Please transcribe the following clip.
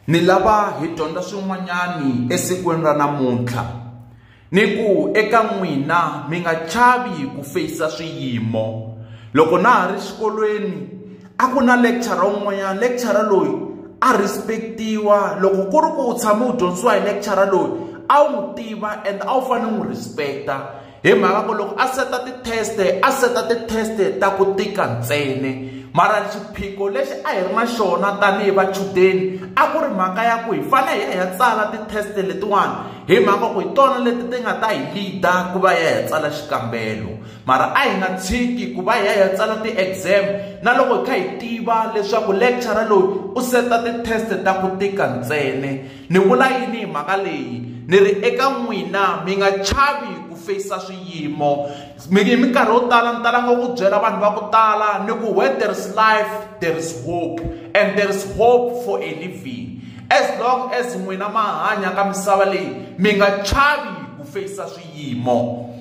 Ni lava hi dyondza swin'wanyani esikwini ra namuntlha. Ni ku eka n'wina mi nga chavi ku feyisa swiyimo. Loko na ha ri xikolweni a ku na lecturer un'wanyana, lecturer loyi a respect-iwa. Loko ku ri ku u tshame u dyondzisiwa hi lecturer loyi a wu n'wi tiva and a wu fanele u n'wi respect-a, hi mhaka ku loko a seta ti-test a seta ti-test ta ku tika ntsena. Mara xiphiqo lexi a hi ri na xona tanihi vachudeni a ku ri mhaka ya ku hi fanele hi ya hi ya tsala ti-test letiwani, hi mhaka ku hi tona leti ti nga ta hi lead-a ku va hi ya hi ya tsala xikambelo. Mara a hi nga tshiki ku va hi ya hi ya tsala ti-exam na loko hi kha hi tiva leswaku lecturer loyi u seta ti-test ta ku tika ntsena. Ni vula yini hi mhaka leyi? Ni ri eka n'wina mi nga chavi ku feyisa swiyimo. Hi minkarhi yo tala ni talanga ku byela vanhu va ku tala ni ku where there is life there is hope, and there is hope for a living. As long as n'wina ma hanya ka misava leyi, mi nga chavi ku feyisa swiyimo.